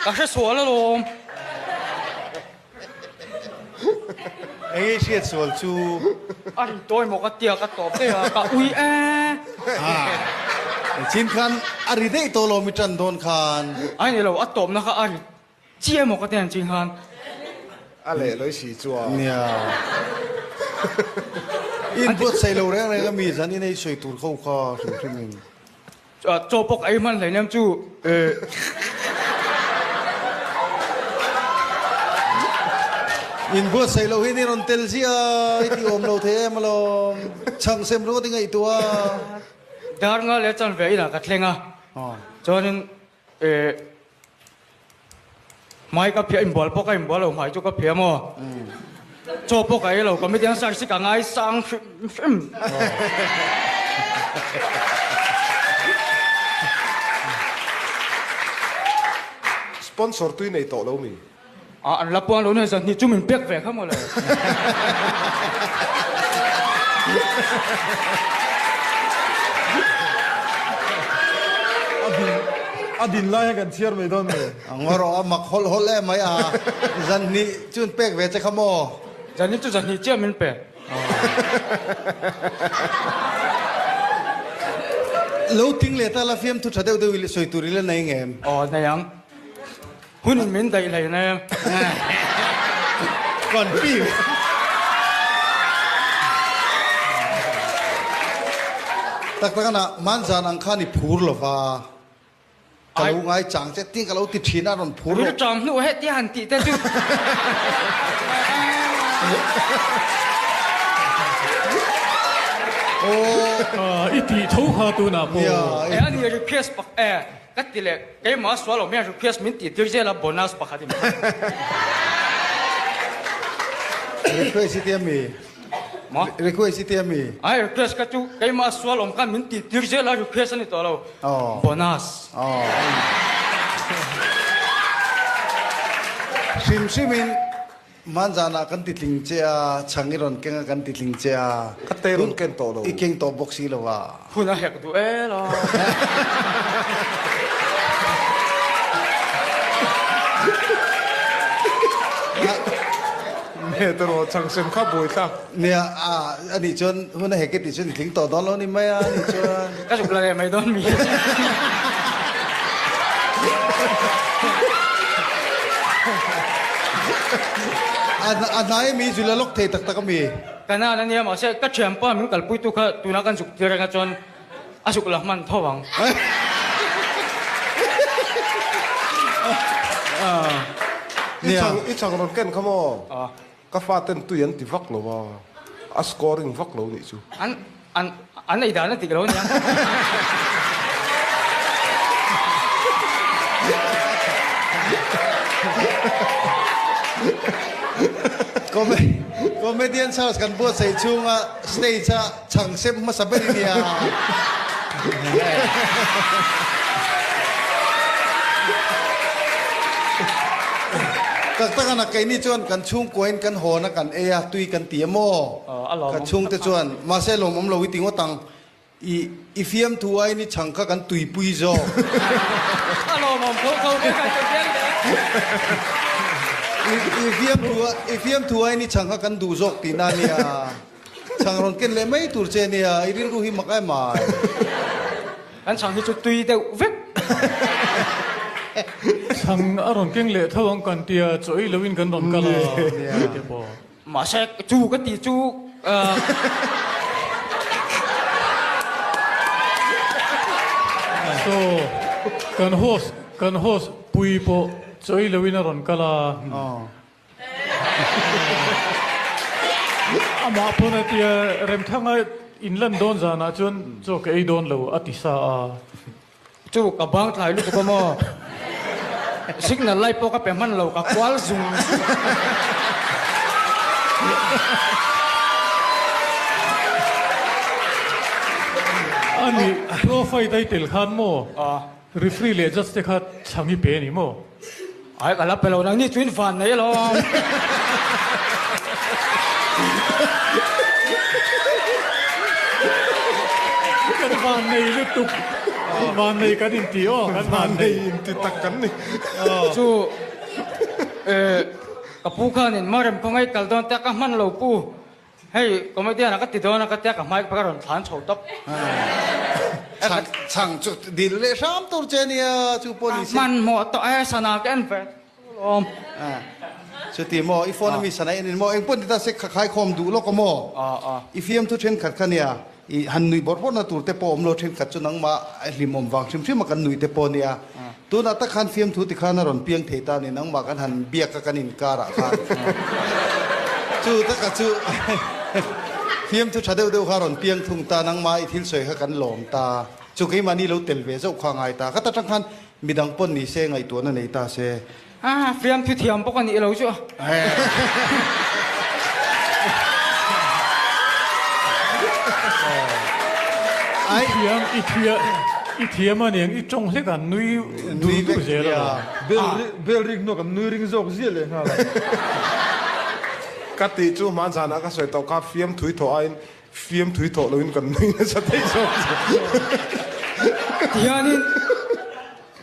Ka hre sual alawm. Eng i hriat sual chu? A ri tawi maw ka tia ka tawp daih a, ka ui e. Chin khan a ri daih tawh lo mi tan dawn khan. Ai ni lo, a tawpna kha a ri chiah maw ka tia chin khan. A leh lawi si chuan. Nia. In buatsaih lo reng reng a mi zan in ei sawi tur kho kha hrim hrim in. Chaw pawh ka ei hman hleinem chu In buatsaih loh hian i rawn tel ziah i tih awm lo thei em alawm. Chhang sem ringawt i ngaihtuah a. Dar nga leh chan ve inah ka thleng a, chuanin Hmai ka phiah inbual pawh ka inbual lo hmai chu ka phiah maw? Chaw pawh ka ei lo comedian search hi ka ngaisang hrim hrim. Sponsor tui nei tawh lo mi? Ah an la puang lo nen zan hnih chu min pek ve kha mawle. A din a din lai hian kan chhiar mai dawn mai. A ngaw rawh a mak hawlh hawlh em mai a zan hnih chu an pek ve che kha maw? Zan hnih chu zan hnih chiah min pe. Lo ting leh ta la fiamthu tha deuh deuh i sawi tur i la nei ngem? Aw nei ang. Hun min daih hlei nem. Confuse. Tak tak ana man zan ang khan i phur lova. Ka lo ngai chang che tin ka lo ti thin a rawn phur lo. Ril ṭam hnu he tia han tih te chu. I tih tho kha tunah pawh. E ani request pak e. Ka ti leh, keimah sual awm hian request min tih tir zel a, bonus pakhat in. Request i ti ami? Maw? Request i ti ami? Ai request ka chu keimah sual awm khan min tih tir zel a, request a ni tawh lo. Bonus. Hrim hrim in Hmanzanah kan ti tling che a, chhang i rawn keng a kan ti tling che a. Ka te rawn ken tawh lo. I keng tawh bawk si lo a. Hun a hek duh e la. Nge te rawh chhang sem kha buai thlak. Nia a anih chuan hun a hek e tih chuan i tling tawh dawn lo ni mai a anih chuan. Ka zuk la leh mai dawn mi. A hnai ami zul a lawk thei tak tak ami? Ka nan a nia mahse ka thianpa min kalpuitu kha tuna kan zuk tir reng a chuan a zuk la hman tho ang. I chang rawn ken kha maw? Ka faten tui an ti vak lo a, a scoring vak lo nih chu. An an an ei dan a dik lo ania. Comedian Search kan buatsaih chhunga stage a chhang sem hmasa ber i nia. Tak tak a keini chuan kan chhungkuain kan hawn a kan ei a tui kan ti a maw? Ka chhungte chuan mahse lawmawm lo i ti ngawt ang i i fiamthu aiin i chhang kha kan tuipui zawk. A lawmawm tho tho ve kan ti hian le. I fiamthu i fiamthu aiin i chhang kha kan duh zawk tihna a nia. Chhang rawn ken leh mai tur che nia, i rilru hi mak em ai. Kan chhang hi chu tui deuh vek. Chhang a rawn keng leh tho ang kan tia, chaw ei loin kan rawn kal a tih pawh. Mahse chu ka tih chu So kan host kan host pui pawh chaw ei loin a rawn kal a. Amah pawn a tia, Remthanga in lan dawn zanah chuan chaw ka ei dawn lo a ti sa a. Chu ka bang tlai lutuk a maw? Signal light pawh ka pe hman lo, ka kual zung zung. Ani pro fight a i tel khan maw? Referee leh judge te kha chhang i pe a ni maw? Ai ka la pe lo nang ni chu in van nei alawm. Kan van nei lutuk. Vannei kan inti aw, kan vannei. Vannei inti tak kan ni. Chu ka pu khanin Marem khawngaih kal dawn te ka hman lo pu. Hei comedian a ka ti dawn a ka tia ka hmai ka rawn thlan chho tawp. Chhang chhang chu dil leh hram tur che nia chu pawh ni se. Hmanhmawh tawh e sana ka en ve lawm. Chuti maw i phone ami sana en in maw engpawh ni ta se kha khaikhawm duh lawk a maw? I fiamthu thenkhat kha nia i han nuih bawrh bawrhna tur te pawh awm lo thenkhat chu nangmah hlimawm vang hrim hrim a kan nuih te pawh nia. Tunah tak khan fiamthu ti khan a rawn piang thei ta ni, nangmah kan han biak a kan inkar ah khan chu taka chu fiamthu tha deuh deuh kha a rawn piang thung ta, nangmah i thil sawi kha kan lawm ta, chu keimahni lo tel ve zauh kha a ngai ta, khata tang khan midang pawn ni se ngaihtuahna nei ta se. A, fiamthu thiam bawk a nih lo chu. I thiam, i thiam, i thiam a niang, i tawng hlek an nui dur dur zel a lo. Bell bell rik hnuah kan nui ring zawk ziah leh nghal a. Ka tih chu hman zanah ka sawi tawh kha fiamthui thawh aiin fiamthui thawh loin kan nui nasa thei zawk. Tihianin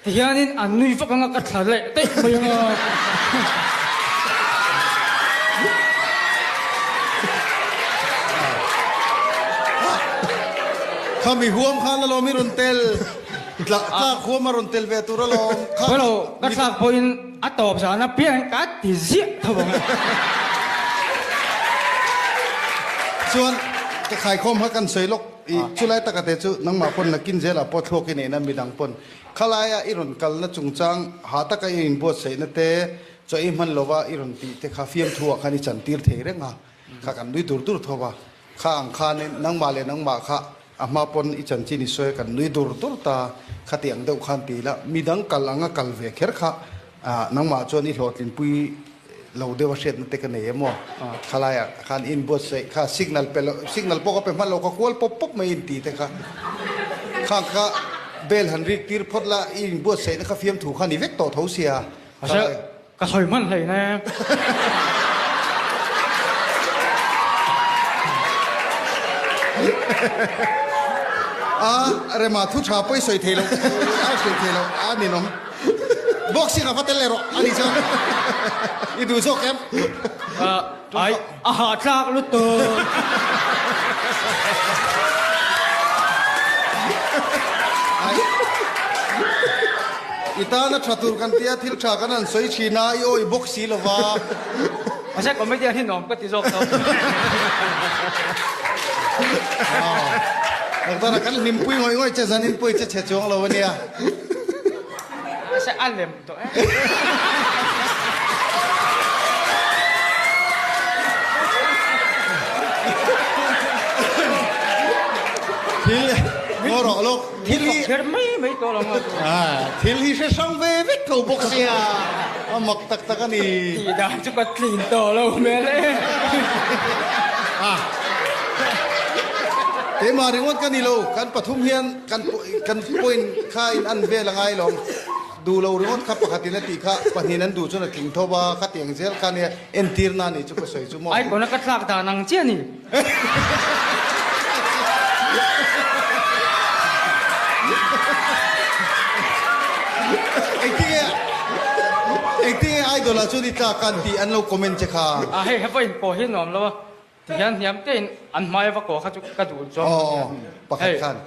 Tihianin an nui vak anga ka thla leh daih mai anga. Khami huam khan alawm i rawn tel, tlak huam a rawn tel ve tur alawm. Hello, ka thlak pawhin a tawp zan apiang ka ti ziah tho ang. Chuan ka khaikhawm kha kan sawi lawk i chulai taka te chu nangmah pawn nakin zelah pawh thluak i neihna midang pawn Khalaia i rawn kalna chungchang ha taka i inbuatsaihna te, chaw ei hman lova i rawn tih te kha fiamthu ah khan i chantir thei reng a, kha kan nui dur dur tho va. Kha ang khanin nangmah leh nangmah kha a hma pawn i chanchin i sawi a kan nui dur dur ta, khati ang deuh khan ti ila, midang kal anga kal ve kher kha nangmah chuan i hlawhtlinpui lo deuh a hriatna te ka nei em aw? Khalaiah khan inbuatsaih kha signal pe lo, signal pawh ka pe hman lo, ka kual pawp pawp mai inti te kha. Khang kha bell han rik tir phawt la, i inbuatsaihna kha fiamthu kha ni vek tawh tho sia. Mahse, ka sawi hman hlei ne. A, Rema thu tha pawh i sawi thei lo, a sawi thei lo, a ninawm. Boxing a va tel leh rawh a nih chuan i duh zawk em? Ai, a hahthlak lutuk. Ai, i tana tha tur kan tia thil tha kan han sawi thin a, i awih bawk si lo va. Mahse comedian hi nuam ka ti zawk tho. Doctor-a kan hlimpui ngawih ngawih che zanin pawh i che chhe chuang lo a nia. Mahse a lem tawh e. Thil ngaw rawh lawk. Thil hi kher mai mai tawh lo maw? Thil hi hre hrang ve vek tho bawk sia, a mak tak tak a ni. Tih dan chu ka tlin tawh lo hmel e. Keimah ringawt ka ni lo, kan pathum hian kan kan point kha in an vel a ngai lawm. Duh lo ringawt kha pakhatin a tih kha pahnihin an duh chuan a tling tho va, khatiang zel kha nia entirna a nih chu ka sawi chu maw. Icon a ka tlak dan ang chiah a ni. Engtinge engtinge idol ah chuan i tlak an tih an lo comment che kha. A hei he pawh in pawh hi nuam lo a tihian hniam te in an hmai va kawh kha chu ka duh zawk. Aw pakhat khan.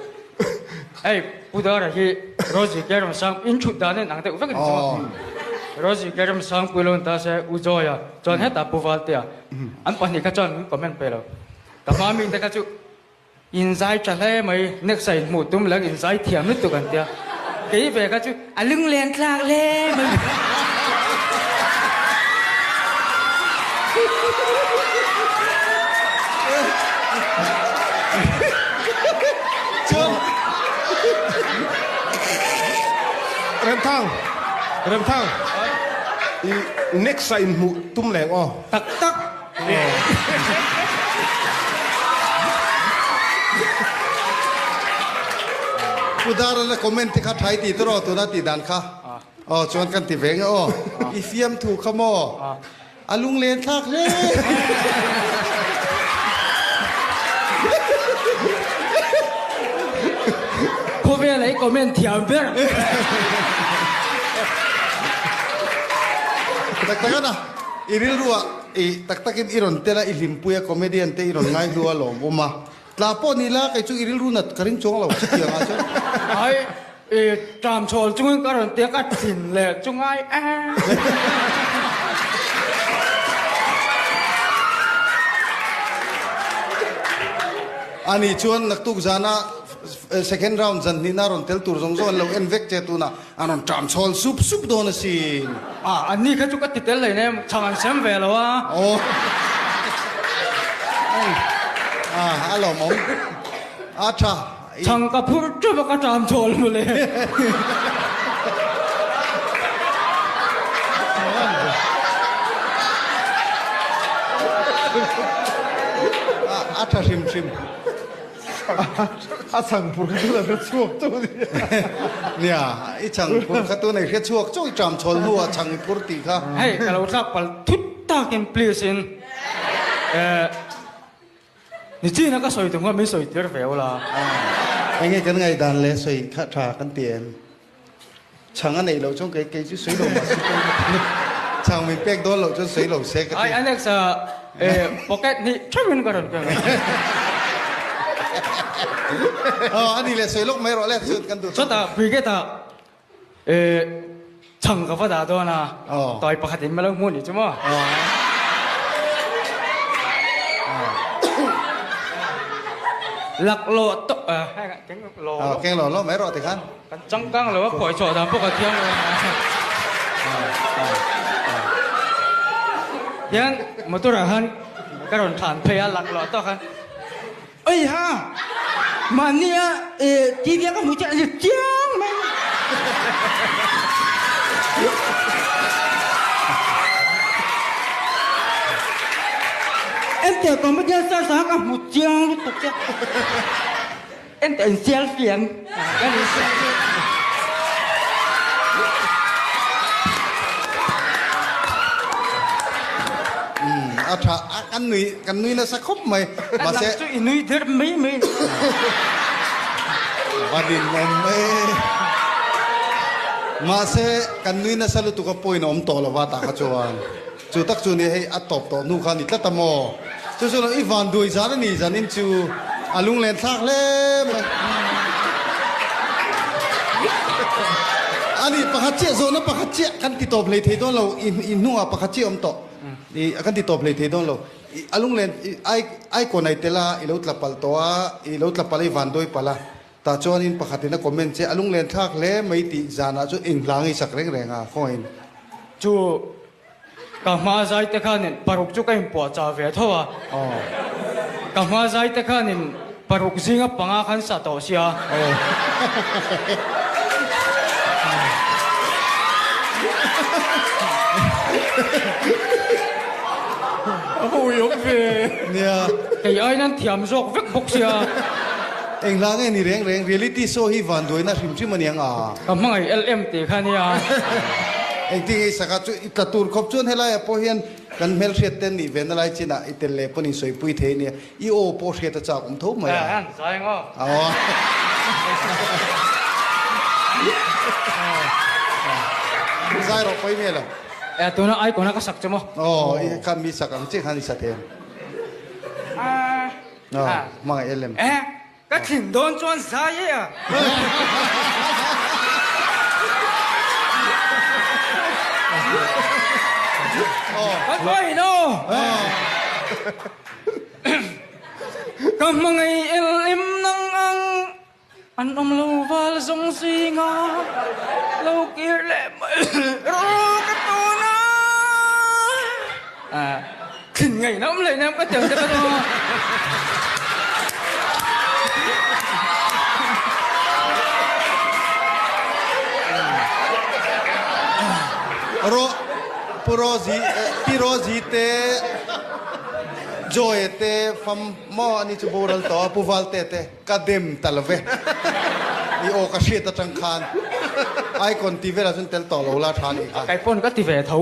Hei Pu Dara hi Rosie Keremsang in thut dan in ang deuh vek a ni chu a. Rosie Keremsang pui lo ni ta se U Joy-a chuan hetah Pu Valtea An pahnih kha chuan min comment pe lo. Ka hma mite kha chu in zai tha hle mai, next ah in hmuh tum leh in zai thiam lutuk an tia. Kei ve kha chu a lunglen thlak hle mai. Chuan Remthang, Remthang, i next ah in hmuh tum leng aw. Tak tak. Pu Darana comment te kha thai ti tawh rawh tuna tih dan kha. Aw chuan kan ti ve nge aw. I fiamthu kha maw? A lunglen thlak hle. Khawvel ei ko. comment thiam ber. Tak tak ana, i rilru ah i tak takin i rawn tel a, i hlimpui a, comedian te i rawn ngaihlu a lawmawm a. Tla pawh ni la, kei chu i rilru nat ka ring chuang lo chutiang ah chuan. Ai, i tram chhawl chungin ka rawn tia ka thin leh chu ngai e. Ani chuan naktuk zana second round zan hnihna rawn tel tur zawng zawng an lo en vek che tunah an rawn tram chhawl sup sup dawn asin. Ah, anni kha chu ka ti tel hlei nem, chhang an sem ve lo a. Aw. Ah, a lawmawm. A tha. Chhang ka phur teuh a ka tram chhawl mawle. A tha hrim hrim. A chhang phur kha tuna hre chhuak chauh a ni. Nia, i chhang phur kha tuna i hre chhuak chauh i tram chhawl hnuah chhang i phur tih kha. Hei, ka lo tlak palh thut takin please in eh Nichina ka sawi tum kha min sawi tir ve ula. Enge kan ngaihdan leh sawi kha tha kan ti em? Chhang a neih loh chuan kei kei chu sawi lo mahse pawh ka ti. Chhang min pek dawn loh chuan sawi lo se ka ti. Ai Alex a eh pocket hnih theuhin ka rawn pek a. Aw a ni le sawi lawk mai rawh le chuan kan duh. Chutah brigade ah eh chhang ka va dah dawn a tawi pakhat in ma lo hmuh nih chu maw. Laklawh tawh eh keng law keng law law mai rawh tikhan. Kan changkang lo a phawi chhuah dan pawh ka thiam lo a. Hian motor ah khan ka rawn thlan phei a laklawh tawk khan Oi ha! Mahni a TV a ka hmuh chiah a ni chiang mai. Ente comedian search ah ka hmu chiang lutuk che. En teh in selfie an kan in selfie. A tha kan nui kan nui nasa khawp mai mahse chu i nui der mai mai va din awm mai mahse kan nui nasa lutuk a point a awm tawh lova tah kha chuan Chu tak chu ni hei a tawp tawh hnu kha a ni tlat a maw? Chu chu i van duai zan a ni zanin chu a lunglen thlak hle mai. A ni pakhat chiah zawhna pakhat chiah kan ti tawp hlei thei dawn lo i hnungah pakhat chiah awm tawh i kan ti tawp hlei thei dawn lo i a lunglen i ai aikawn ai tel a i lo tla palh tawh a i lo tla palh a i van duai palh a tah chuanin pakhatin a comment che a lunglen thlak hle mai tih zanah chuan inhlang i sak reng reng a khawngaih in. Chu Ka hma zai te khanin paruk chu ka inpuah chah ve tho a. Ka hma zai te khanin paruk zinga panga khan sa tawh sia. A hawi awm ve. Nia. Kei aiin an thiam zawk vek bawk sia. Eng hla nge ni reng reng reality show hi vanduaina hrim hrim a niang a. Ka hmangaih LM tih kha nia. Engtin nge i saka chu i tla tur khawp chuan helaiah pawh hian kan hmelhriat te nih ve na lai chinah i tel leh pawn insawi pui thei ania i aw pawh hriat a chak awm tho mai a. An zai ngaw. Zai rawh pawi nge lo. E tuna icon a ka sak che maw? Aw i kha mi sak ang chiah khan i sa thei ang. Aw hmangaih LM. E Ka thlin dawn chuan zai e a. Ka tuahin aw. Ka hmangaih el em nang ang an awm lo val zawng zinga lo kir leh mai rawh ka tun a. Thin ngaihna awm leh nem ka tel te ka tu. Ro Pu Rozi Pi Rozi te Joy te fam maw ani chu boral tawh a Pu Valte te ka dem ta lo ve i aw ka hriat atang khan icon tih velah chuan tel tawh lo la tha nih kha. Kei pawn ka ti ve tho.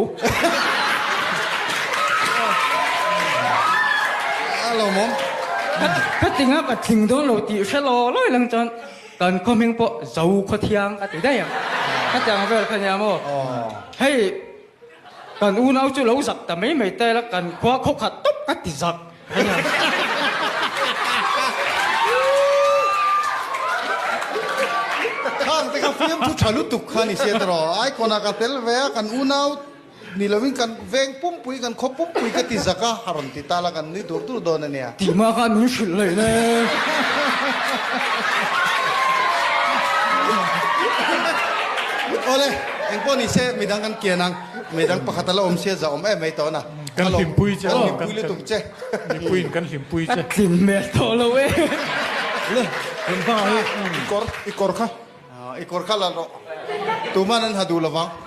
A lawmawm. Ka tinga ka thling dawn lo tih hre law lawi lang chuan. Kan khaw hming pawh Zo Khawthiang ka ti daih ang. Khatiang vel kha nia maw? Hei kan unau chu lo zak ta mai mai ta ila kan khua khaw khat tawp ka ti zak. Khang te kha fiamthu tha lutuk kha ni sia tawh. Icon ah ka tel ve a kan unau Ni lovin kan veng pumpui, kan khaw pumpui ka ti zak a, a rawn ti tal a, kan nui dur dur dawn a nia. Tihma khan min hrilh leh le. Awle, engpawh ni se midang kan kian ang, midang pakhat a la awm sia za awm em mai tawh na. Kan hlimpui che aw. Kan hlimpui lutuk che. Mipuiin kan hlimpui che. Ka tlin hmel tawh lo e. Le, kan hma hi. I kawr, i kawr kha. I kawr kha la rawh. Tuman an ha duh lovang.